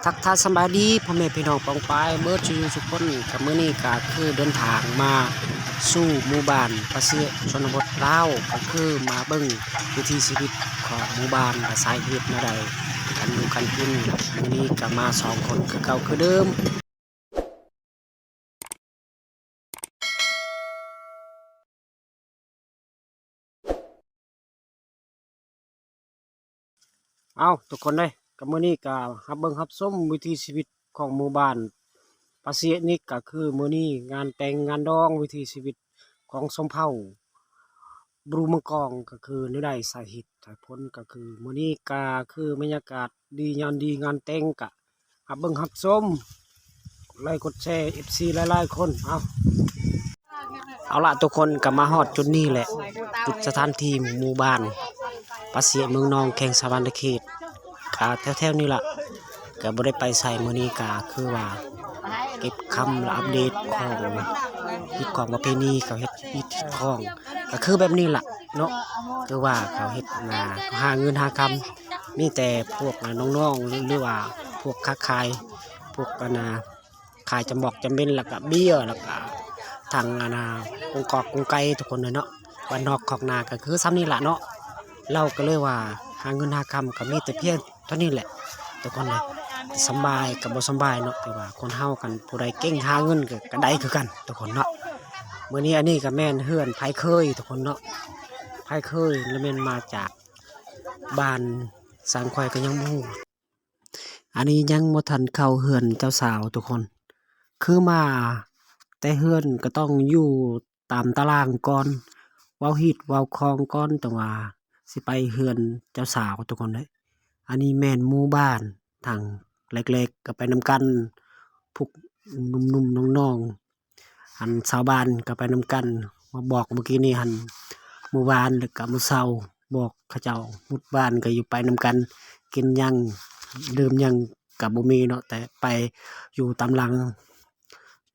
ທັກທາຍສະບາຍດີພໍ່ແມ່ພີ່ນ້ອງປ້ອງປາຍເບິດສູ່ຢູ່ສູ່ຄົນ. ກະມື້ນີ້ກະຄືເດີນທາງມາສູ່ໝູ່ບ້ານປາເຊຍ ຊົນນະບົດລາວ ກະຄືມາເບິ່ງວິຖີຊີວິດຂອງໝູ່ບ້ານ ວ່າໃຊ້ຊີວິດແນວໃດ ການຢູ່ການກິນ. ມື້ນີ້ກະມາສອງຄົນຄືເກົ່າຄືເດີມ. ເອົ້າ ທຸກຄົນເອີຍ ກະມື້ນີ້ກະຮັບເບິ່ງຮັບຊົມວິຖີຊີວິດຂອງໝູ່ບ້ານປາເຊຍນີ້. ກະຄືມື້ນີ້ງານແຕ່ງງານດອງ ວິຖີຊີວິດຂອງຊົນເຜົ່າບຣູມັງກອງ ກະຄືແນວໃດ ສາເຫດສາຜົນ. ກະຄືມື້ນີ້ກະຄືບັນຍາກາດດີ ຍາມດີ ງານແຕ່ງ ກະຮັບເບິ່ງຮັບຊົມ ກົດໄລກົດແຊ ເອັຟຊີ ຫຼາຍໆຄົນ. ເອົ້າ ເອົາລະ ທຸກຄົນກະມາຮອດຈຸດນີ້ແຫຼະ ຈຸດສະຖານທີ່ໝູ່ບ້ານປາເຊຍ ເມືອງນອງ ແຂວງສະຫວັນນະເຂດ ກະແຖວໆນີ້ລະ. ກະບໍ່ໄດ້ໄປໃສ ມື້ນີ້ກະຄືວ່າເກັບຄຳລະອັບເດດຂອງຮີດຄອງປະເພນີ ເຂົາເຮັດຮີດຄອງ ກະຄືແບບນີ້ລະເນາະ. ຄືວ່າເຂົາເຮັດ ຫາເງິນຫາຄຳ ມີແຕ່ພວກນ້ອງໆ ຫຼືວ່າພວກຄ້າຂາຍ ພວກອັນນ່າ ຂາຍຈຳບອກຈຳເບັນ ແລ້ວກະເບຍ ແລ້ວກະທັງອັນນ່າ ກົງກອກກົງໄກ່ ທຸກຄົນເອີຍເນາະ. ບ້ານນອກຄອກນາກະຄືຊ່ຳນີ້ລະເນາະ. ລາວກະເລີຍວ່າຫາເງິນຫາຄຳກະມີແຕ່ພຽງເທົ່ານີ້ແຫຼະ ທຸກຄົນເອີຍ. ສຳບາຍກະບໍ່ສຳບາຍເນາະ ແຕ່ວ່າຄົນເຮົາຄັນຜູ້ໃດເກັ່ງຫາເງິນກະ ກະໄດ້ຄືກັນ ທຸກຄົນເນາະ. ມື້ນີ້ອັນນີ້ກະແມ່ນເຮືອນໄພເຄີຍ ທຸກຄົນເນາະ ໄພເຄີຍ ລະແມ່ນມາຈາກບ້ານສັງ ຂ້ອຍກະຍັງບໍ່ຮູ້. ອັນນີ້ຍັງບໍ່ທັນເຂົ້າເຮືອນເຈົ້າສາວ ທຸກຄົນ. ຄືມາແຕ່ເຮືອນກະຕ້ອງຢູ່ຕາມຕາລາງກ່ອນ ເວົ້າຮີດເວົ້າຄອງກ່ອນ ຈັ່ງວ່າຊິໄປເຮືອນເຈົ້າສາວ ທຸກຄົນເອີຍ. ອັນນີ້ແມ່ນໝູ່ບ້ານ ທາງແລກໆກະໄປນຳກັນ ພວກໜຸ່ມໆນ້ອງໆ ອັນຊາວບ້ານກະໄປນຳກັນ. ມາບອກມື້ກີ້ນີ້ຫັ້ນ ມື້ວານ ແລ້ວກະມື້ເຊົ້າ ບອກເຂົາເຈົ້າ ໝູ່ບ້ານກະຢູ່ໄປນຳກັນ ກິນຫຍັງດື່ມຫຍັງກະບໍ່ມີເນາະ ແຕ່ໄປຢູ່ຕາມຫຼັງ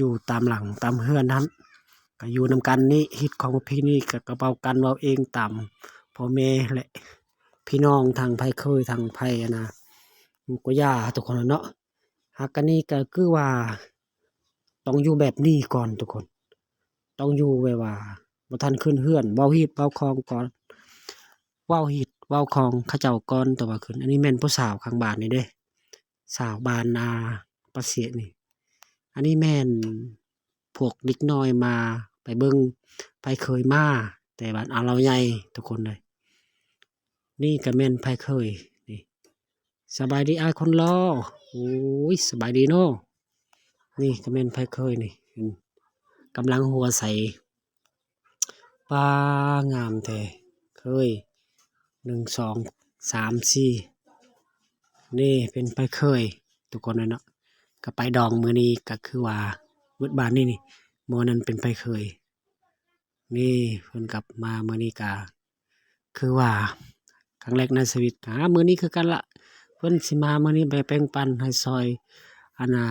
ຢູ່ຕາມຫຼັງຕາມເຮືອນຫັ້ນ ກະຢູ່ນຳກັນນີ້. ຮີດຄອງປະເພນີກະ ກະເວົ້າກັນເວົ້າເອງຕາມພໍ່ແມ່ ແລະ ພີ່ນ້ອງທາງໄພເຄີຍ ທາງໄພອັນນ່າ ປູ່ກະຍ່າ ທຸກຄົນເນາະ. ຫາກອັນນີ້ກະຄືວ່າຕ້ອງຢູ່ແບບນີ້ກ່ອນ ທຸກຄົນ ຕ້ອງຢູ່ແບບວ່າບໍ່ທັນຂຶ້ນເຮືອນ ເວົ້າຮີດເວົ້າຄອງກ່ອນ ເວົ້າຮີດເວົ້າຄອງເຂົາເຈົ້າກ່ອນ ແຕ່ວ່າຂຶ້ນ. ອັນນີ້ແມ່ນຜູ້ສາວຂ້າງບ້ານນີ້ເດ້ ສາວບ້ານນາປາເຊຍນີ້. ອັນນີ້ແມ່ນພວກເດັກນ້ອຍມາ ໄປເບິ່ງ ໄພເຄີຍມາແຕ່ບ້ານອາລາວໃຫຍ່ ທຸກຄົນເອີຍ. ນີ້ກະແມ່ນໄພເຄີຍນີ້. ສະບາຍດີອ້າຍຄົນຫຼໍ່. ໂອ້ຍ ສະບາຍດີເນາະ. ນີ້ກະແມ່ນໄພເຄີຍນີ້ ກຳລັງຫົວໃສ. ປ້າ ງາມແທ້ ເຄີຍ ໜຶ່ງ ສອງ ສາມ ສີ່ ນີ້ເປັນໄພເຄີຍ ທຸກຄົນເອີຍເນາະ. ກະໄປດອງມື້ນີ້ກະຄືວ່າເບິດບ້ານນີ້ນີ້ ໝໍນັ້ນເປັນໄພເຄີຍ. ນີ້ເພິ່ນກັບມາມື້ນີ້ກະ ຄືວ່າຄັ້ງແລກໃນຊີວິດ ຫາມື້ນີ້ຄືກັນລະ ເພິ່ນຊິມາມື້ນີ້ໄປແບ່ງປັນໃຫ້ຊ່ອຍ ອັນນ່າ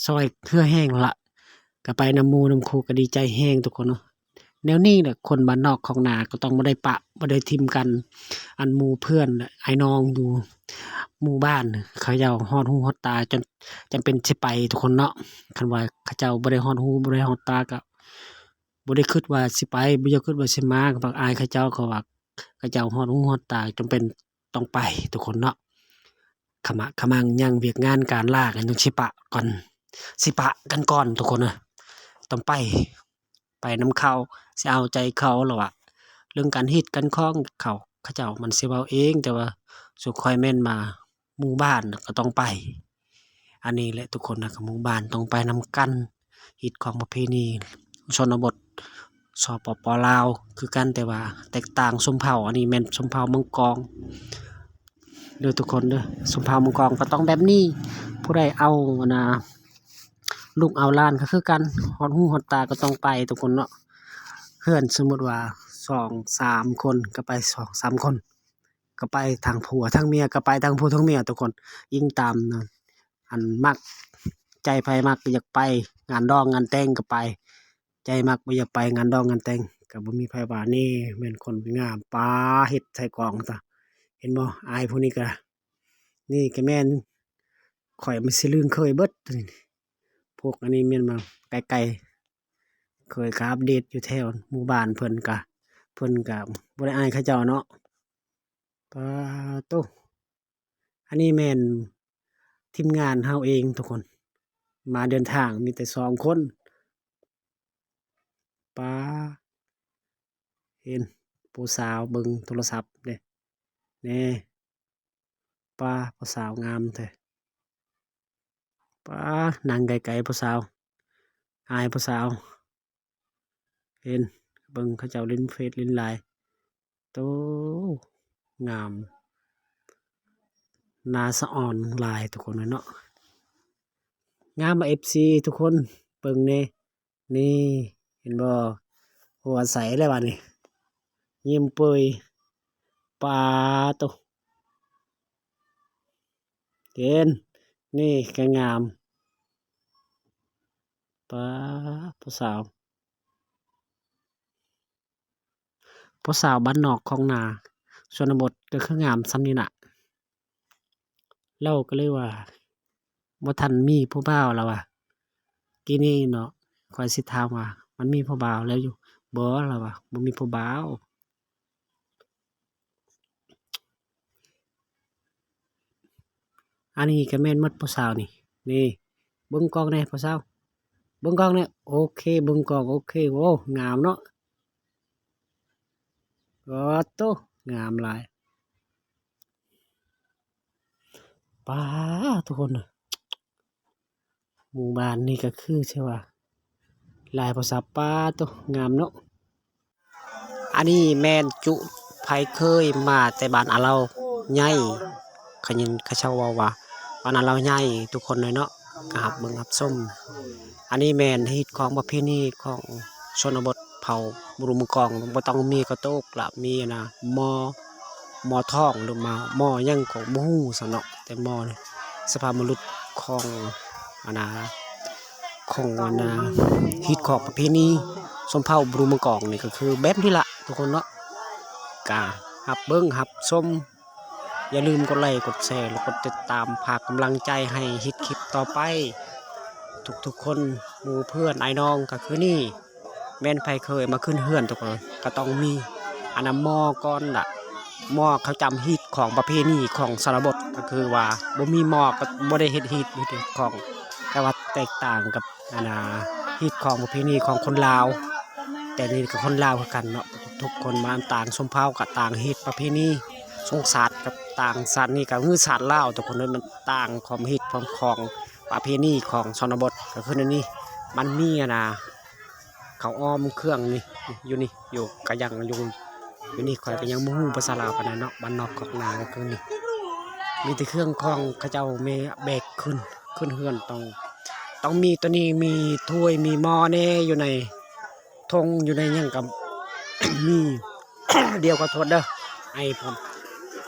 ຊ່ອຍເຮືອແຮງລະ ກະໄປນຳໝູ່ນຳຄູ່ກະດີໃຈແຮງ ທຸກຄົນເນາະ. ແນວນີ້ແຫຼະ ຄົນບ້ານນອກຄອກນາກະຕ້ອງບໍ່ໄດ້ປະ ບໍ່ໄດ້ຖິ້ມກັນ. ອັນໝູ່ເພື່ອນອ້າຍນ້ອງຢູ່ໝູ່ບ້ານ ເຂົາເຈົ້າຮອດຫູຮອດຕາ ຈົນຈຳເປັນຊິໄປ ທຸກຄົນເນາະ. ຄັນວ່າເຂົາເຈົ້າບໍ່ໄດ້ຮອດຫູບໍ່ໄດ້ຮອດຕາກະ ບໍ່ໄດ້ຄິດວ່າຊິໄປ ບໍ່ຢາກຄິດວ່າຊິມາ ກະມັກອາຍເຂົາເຈົ້າ ເຂົາວ່າເຂົາເຈົ້າຮອດຫູຮອດຕາ ຈຳເປັນຕ້ອງໄປ ທຸກຄົນເນາະ. ຂະມະຂະມັງຍັງວຽກງານການລາກັນ ຈັ່ງຊິປະກ່ອນ ຊິປະກັນກ່ອນ ທຸກຄົນເອີຍ. ຕ້ອງໄປ ໄປນຳເຂົາ ຊິເອົາໃຈເຂົາ ລະວ່າເລື່ອງການຮີດການຄອງເຂົາ ເຂົາເຈົ້າມັນຊິເວົ້າເອງ ແຕ່ວ່າສຸກຂ້ອຍແມ່ນມາ ໝູ່ບ້ານກະຕ້ອງໄປ. ອັນນີ້ແຫຼະທຸກຄົນນະ ໝູ່ບ້ານຕ້ອງໄປນຳກັນ ຮີດຄອງປະເພນີຊົນນະບົດ ສປປ ລາວ ຄືກັນ ແຕ່ວ່າແຕກຕ່າງຊົນເຜົ່າ. ອັນນີ້ແມ່ນຊົນເຜົ່າມັງກອງເດີທຸກຄົນເດີ ຊົນເຜົ່າມັງກອງກະຕ້ອງແບບນີ້ ຜູ້ໃດເອົາອັນນ່າ ລູກເອົາຫຼານກະຄືກັນ ຮອດຫູຮອດຕາກະຕ້ອງໄປທຸກຄົນເນາະ. ເຮືອນສົມມຸດວ່າສອງສາມຄົນກະໄປສອງສາມຄົນ ກະໄປທັງຜົວທັງເມຍ ກະໄປທັງຜົວທັງເມຍທຸກຄົນ ອີງຕາມອັນມັກ ໃຈໃຜມັກກະຢາກໄປ ງານດອງງານແຕ່ງກະໄປ ໃຈມັກບໍ່ຢາກໄປງານດອງງານແຕ່ງກະບໍ່ມີໃຜວ່າ. ນີ້ແມ່ນຄົນງາມ ປາ ເຮັດໃສ່ກອງຊະ ເຫັນບໍ່ ອ້າຍຜູ້ນີ້ກະ ນີ້ກະແມ່ນ ຂ້ອຍມັນຊິລຶ້ງເຄີຍເບິດ ພວກອັນນີ້ແມ່ນວ່າໄກໆ ເຄີຍກໍອັບເດດຢູ່ແຖວໝູ່ບ້ານເພິ່ນກະ ເພິ່ນກະບໍ່ໄດ້ອາຍເຂົາເຈົ້າເນາະ. ປາໂຕ ອັນນີ້ແມ່ນທີມງານເຮົາເອງທຸກຄົນ ມາເດີນທາງມີແຕ່ສອງຄົນ. ປາ ເຫັນຜູ້ສາວເບິ່ງໂທລະສັບເດ້ ແນ່. ປາ ຜູ້ສາວງາມແທ້ ປາ ນັ່ງໄກໆ ຜູ້ສາວ ອາຍຜູ້ສາວ ເຫັນ ເບິ່ງເຂົາເຈົ້າຫຼິ້ນເຟສຫຼິ້ນລາຍ ໂຕ ງາມ ໜ້າສະອອນຫຼາຍທຸກຄົນເອີຍເນາະ. ງາມບໍ່ ເອັຟຊີ ທຸກຄົນ ເບິ່ງແນ່ ນີ້ ເຫັນບໍ່ ຫົວໃສແລ້ວບາດນີ້ ຍິ້ມເປີຍ ປາໂຕ ເຫັນ ນີ້ກໍງາມ ປາ ຜູ້ສາວ ຜູ້ສາວບ້ານນອກຂອງນາ ຊົນນະບົດກໍຄືງາມສ່ຳນີ້ນະ. ລາວກໍເລີຍວ່າ ບໍ່ທັນມີຜູ້ບ່າວ ລາວວ່າ ກີ້ນີ້ເນາະ ຂ້ອຍຊິຖາມວ່າ ມັນມີຜູ້ບ່າວແລ້ວຢູ່ບໍ່ ລາວວ່າ ບໍ່ມີຜູ້ບ່າວ. ອັນນີ້ກໍແມ່ນໝົດຜູ້ສາວນີ້ ນີ້ ເບິ່ງກ້ອງແດ່ຜູ້ສາວ ເບິ່ງກ້ອງແດ່ ໂອເຄ ເບິ່ງກ້ອງ ໂອເຄ ໂອ້ ງາມເນາະ ໂອ້ໂຕ ງາມຫຼາຍ ປາ ທຸກຄົນ ໝູ່ບ້ານນີ້ກໍຄືຊິວ່າຫຼາຍພາສາ ປາໂຕ ງາມເນາະ. ອັນນີ້ແມ່ນຈຸ ໃຜເຄີຍມາແຕ່ບ້ານອາເລົາໃຫຍ່ ຂະຍິນເຂົາເຈົ້າເວົ້າວ່າບ້ານອາເລົາໃຫຍ່ ທຸກຄົນເລີຍເນາະ ກໍຮັບເບິ່ງຮັບຊົມ. ອັນນີ້ແມ່ນຮີດຄອງປະເພນີຂອງຊົນນະບົດເຜົ່າບຣູມະກອງ ບໍ່ຕ້ອງມີກະໂຕກລະ ມີອັນນາໝໍ້ ໝໍ້ທອງ ຫຼືໝໍ້ ໝໍ້ຫຍັງກໍບໍ່ຮູ້ຊ້ຳເນາະ ແຕ່ໝໍ້ນີ້ ສະພາບບຸລຸດຂອງອັນນາ ຂອງອັນນາ ຮີດຄອງປະເພນີຊົນເຜົ່າບຣູມະກອງນີ້ ກໍຄືແບບນີ້ລະທຸກຄົນເນາະ. ກະຮັບເບິ່ງຮັບຊົມ ຢ່າລືມກົດໄລກົດແຊ ແລະ ກົດຕິດຕາມ ຝາກກຳລັງໃຈໃຫ້ເຮັດຄລິບຕໍ່ໄປ ທຸກໆຄົນ ໝູ່ເພື່ອນອ້າຍນ້ອງ ກໍຄືນີ້ ແມ່ນໃຜເຄີຍມາຂຶ້ນເຮືອນທຸກຄົນ ກໍຕ້ອງມີອັນນາໝໍ້ກ່ອນລະ ໝໍ້ເຂົາຈຳຮີດຄອງປະເພນີຂອງຊົນນະບົດ ກໍຄືວ່າບໍ່ມີໝໍ້ກໍບໍ່ໄດ້ເຮັດຮີດ ຮີດຄອງ ແຕ່ວ່າແຕກຕ່າງກັບອັນນາ ຮີດຄອງປະເພນີຂອງຄົນລາວ ແຕ່ນີ້ກໍຄົນລາວຄືກັນເນາະ ທຸກຄົນມາຕ່າງຊົນເຜົ່າກໍຕ່າງຮີດປະເພນີ ຊົນຊາດກັບຕ່າງຊາດນີ້ກໍຄືຊາດລາວ ທຸກຄົນເອີຍ ມັນຕ່າງຄວາມຮີດຄວາມຄອງ ປະເພນີຂອງຊົນນະບົດ ກໍຄືແນວນີ້ ມັນມີອັນນາ ເຂົ້າອ້ອມເຄື່ອງນີ້ ຢູ່ນີ້ ຢູ່ກະຍັງ ຢູ່ ຢູ່ນີ້ ຂ້ອຍກໍຍັງບໍ່ຮູ້ພາສາລາວປານໃດເນາະ ບ້ານນອກຄອກນາກໍຄືນີ້ ມີແຕ່ເຄື່ອງຂອງເຂົາເຈົ້າແມ່ແບກຂຶ້ນ ຂຶ້ນເຮືອນ ຕ້ອງ ຕ້ອງມີໂຕນີ້ ມີຖ້ວຍ ມີໝໍ້ແດ່ຢູ່ໃນຖົງ ຢູ່ໃນຫຍັງກໍມີ ດຽວ ຂໍໂທດເດີ ໄອພ້ອມ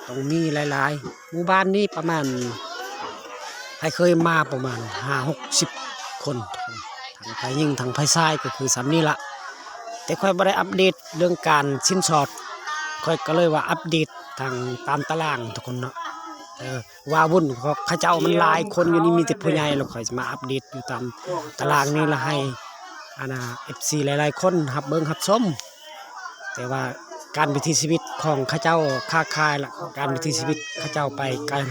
ຕ້ອງມີຫຼາຍໆ. ໝູ່ບ້ານນີ້ປະມານ ໃຜເຄີຍມາປະມານຫ້າຫົກສິບຄົນ ທັງຝ່າຍຍິງທັງຝ່າຍຊາຍກໍຄືສ່ຳນີ້ລະ ແຕ່ຂ້ອຍບໍ່ໄດ້ອັບເດດເລື່ອງການສິນສອດ ຂ້ອຍກໍເລີຍວ່າອັບເດດທາງຕາມຕາລາງທຸກຄົນເນາະ ເອີ ວ່າວຸ້ນ ເພາະເຂົາເຈົ້າມັນຫຼາຍຄົນຢູ່ນີ້ ມີແຕ່ຜູ້ໃຫຍ່ ແລ້ວຂ້ອຍຊິມາອັບເດດຢູ່ຕາມຕາລາງນີ້ລະ ໃຫ້ອັນນາ ເອັຟຊີ ຫຼາຍໆຄົນຮັບເບິ່ງຮັບຊົມ ແຕ່ວ່າການວິຖີຊີວິດຂອງເຂົາເຈົ້າຄ້າຂາຍ ແລະ ການວິຖີຊີວິດເຂົາເຈົ້າໄປ ການ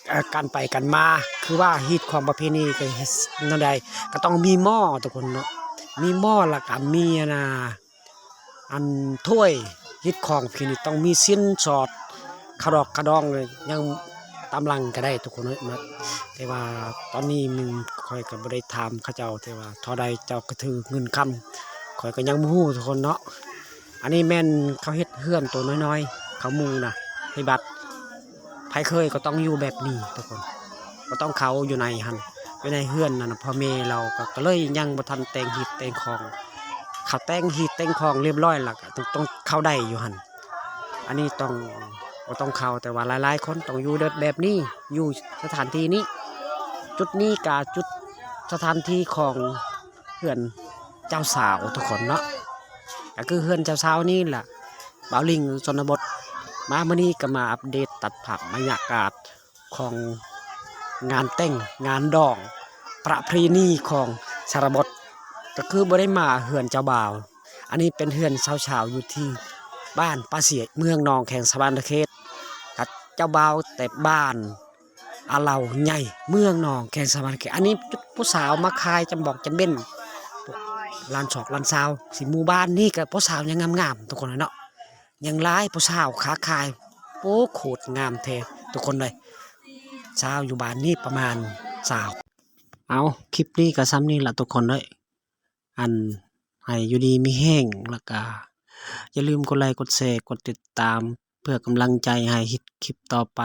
ເອີ ການໄປການມາ ຄືວ່າຮີດຄອງປະເພນີກໍເຮັດແນວໃດ ກໍຕ້ອງມີໝໍ້ທຸກຄົນເນາະ ມີໝໍ້ ແລ້ວກໍມີອັນນາ ອັນຖ້ວຍ ຮີດຄອງປະເພນີຕ້ອງມີສິນສອດ ຂະດອກຂະດອງ ຍັງຕາມຫຼັງກໍໄດ້ທຸກຄົນເອີຍ ແຕ່ວ່າຕອນນີ້ມັນ ຂ້ອຍກໍບໍ່ໄດ້ຖາມເຂົາເຈົ້າ ແຕ່ວ່າເທົ່າໃດເຈົ້າກໍຖືເງິນຄຳ ຂ້ອຍກໍຍັງບໍ່ຮູ້ທຸກຄົນເນາະ. ອັນນີ້ແມ່ນເຂົາເຮັດເຮືອນໂຕນ້ອຍໆ ເຂົາມຸງນະ ໃຫ້ບັດ ໃຜເຄີຍກໍຕ້ອງຢູ່ແບບນີ້ທຸກຄົນ ກໍຕ້ອງເຂົ້າຢູ່ໃນຫັ້ນ ຢູ່ໃນເຮືອນນັ້ນນະ ພໍ່ແມ່ລາວກໍ ກໍເລີຍຍັງບໍ່ທັນແຕ່ງຮີດແຕ່ງຄອງ ເຂົາແຕ່ງຮີດແຕ່ງຄອງລຽບລ້ອຍແລ້ວ ກໍຕ້ອງ ຕ້ອງເຂົ້າໄດ້ຢູ່ຫັ້ນ. ອັນນີ້ຕ້ອງ ບໍ່ຕ້ອງເຂົ້າ ແຕ່ວ່າຫຼາຍໆຄົນຕ້ອງຢູ່ແບບ ແບບນີ້ ຢູ່ສະຖານທີ່ນີ້ ຈຸດນີ້ກະຈຸດສະຖານທີ່ຂອງ ເຮືອນເຈົ້າສາວທຸກຄົນເນາະ ກໍຄືເຮືອນເຈົ້າສາວນີ້ລະ ບ່າວລິງຊົນນະບົດ ມາມື້ນີ້ກໍມາອັບເດດຕັດພາບບັນຍາກາດຂອງ ງານແຕ່ງງານດອງ ປະເພນີຂອງຊະນະບົດ ກໍຄືບໍ່ໄດ້ມາເຮືອນເຈົ້າບ່າວ. ອັນນີ້ເປັນເຮືອນສາວໆ ຢູ່ທີ່ບ້ານປ່າເສຍ ເມືອງໜອງ ແຂວງສະຫວັນນະເຂດ ກັບເຈົ້າບ່າວແຕ່ບ້ານອາເລົາໃຫຍ່ ເມືອງໜອງ ແຂວງສະຫວັນນະເຂດ. ອັນນີ້ຜູ້ສາວມາຂາຍຈຳບອກຈຳເບັນ ຫຼານຊອກຫຼານສາວ ຊິໝູ່ບ້ານນີ້ກໍຜູ້ສາວຍັງງາມໆ ທຸກຄົນເອີຍເນາະ. ຍັງຫຼາຍຜູ້ສາວຄ້າຂາຍ ໂອ້ ໂຄດງາມແທ້ທຸກຄົນເອີຍ. ສາວຢູ່ບ້ານນີ້ປະມານຊາວ. ເອົາ ຄລິບນີ້ກໍສ່ຳນີ້ລະທຸກຄົນເອີຍ. ອັນ ໃຫ້ຢູ່ດີມີແຮງ ແລ້ວກະຢ່າລືມກົດໄລ ກົດແຊ ກົດຕິດຕາມ ເພື່ອກຳລັງໃຈໃຫ້ເຮັດຄລິບຕໍ່ໄປ.